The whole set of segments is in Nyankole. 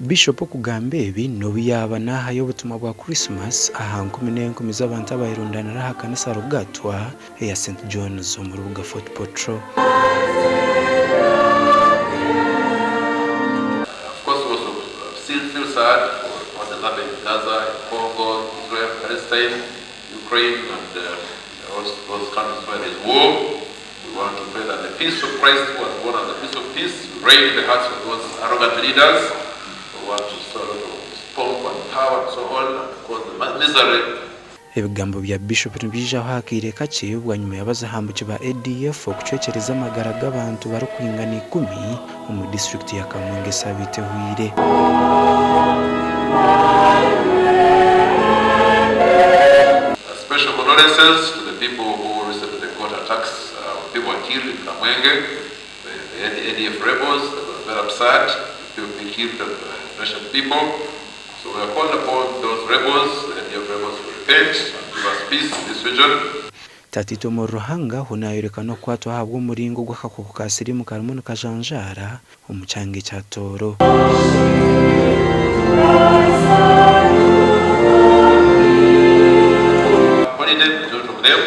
Bishop okugamba ebi n'obu yaaba nahayo obutumwa bwa Christmas aha nkumi n'enkumi z'abantu abayerundanira aha kanisa Rugatwa eya St John's omu rubuga Fort Portal. Of course we also still feel sad for what has happened in Gaza, in Congo, Israel, Palestine, Ukraine and all those countries where there is war. We want to pray that the peace of Christ who was born as the Prince of Peace will reign in the hearts of those arrogant leaders who want to sow a lot of pomp and power and so on and cause the misery. Ebigambo bya Bishop nibiijaho aha kaire kakye bwanyima y'abazahambuki ba ADF okucwekyereza amagara g'abantu barikwingana ikumi omu disiturikiti ya Kamwenge esaabiiti ehweire. Special condolences to the people who recently got attacks, people were killed in Kamwenge, the ADF rebels, they were very upset, people being killed and innocent people, so we are calling upon those rebels, the ADF rebels to repent and give us peace in this region. Tataitwe omuri Ruhanga ho nayoreka n'okukwatwa ahabw'omuringo ogu akakooko ka siriimu karimu nikajanjaara omu kyanga ekya Tooro. Holiday majority of them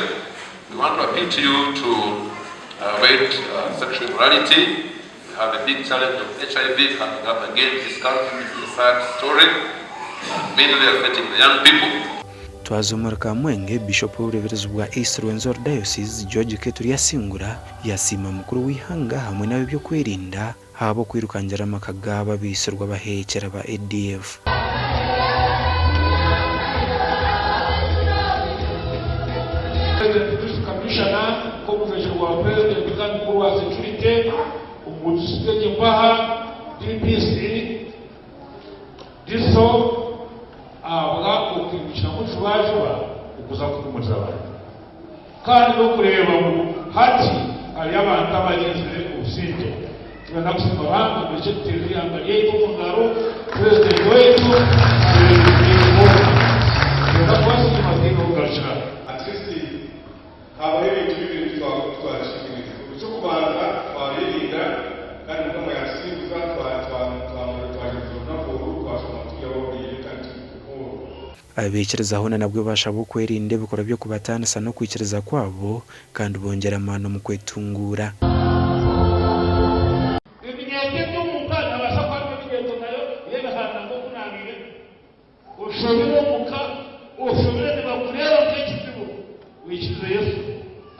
we want to appeal to you to avoid sexual immorality we have a big challenge of HIV coming up again in this country this is a sad story mainly affecting the young people. Twaza omuri Kamwenge, Bishop w'obureeberezi bwa East Rwenzori Diocese, George K. Turyasingura yasiima mukuru w'eihanga hamwe n'ab'eby'okwerinda ahabw'okwirukangira amaka gaabo abaitsirwe abaheekyera ba ADF. President District Commissioner nk'omujwekyerwa wa Purezidenti kandi mukuru wa securite omu disiturikiti egi mpaha, DPC, DISO ahabwa okwimukiramu jubajuba okuza kuhumuriza abantu kandi n'okureeba ngu hati hariyo abantu abarinzire obusingye. Nitwenda kusiima Ruhanga murekye tuteerere eihanga ryaitu omu ngaro, Purezidenti waitu abeebembezi boona. Nitwenda kubasiima tihaine ow'okugarukira. At least Habaho ebintu bibiri ebi twakingirize. Eky'okubanza, twabeerinda kandi Mukama yaatusinguza twagyeza orunaku oru twashoma turi abahuriire kandi turi booro. Abaikiriza hoona nabwo baashabwa okwerinda ebikorwa by'okubataanisa n'okwikiriza kwabo kandi bongyere amaani omu kwetunguura. Eminyeeto eby'omuka nihabaasa kuba harimu eminyeeto nayo y'ebihanda nk'oku naabaire Oshobire omuka, oshobire nibakureeba nk'ekizibu, oikirize Yesu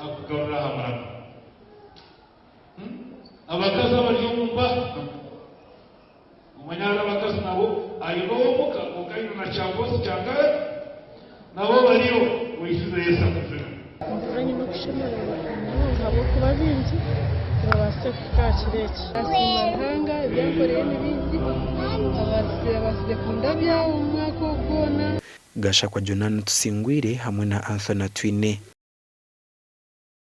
akugarure aha murama. Abakazi abari omu mba, omanya hariho abakazi nabo aine ow'omuka kwonka aine na kya bosi kya nkahe, nabo bariyo, oikirize Yesu akujune. Mpurira nyine okushemererwa munonga ahabw'okuba baingi tibabaasize kuhika aha kiro eki. Nasiima Ruhanga ebi ankoreire ni bingi, abaasize kundabya omu mwaka ogu gwona. Gashakwa Jonah Tusingwire hamwe na Anthony Atwine.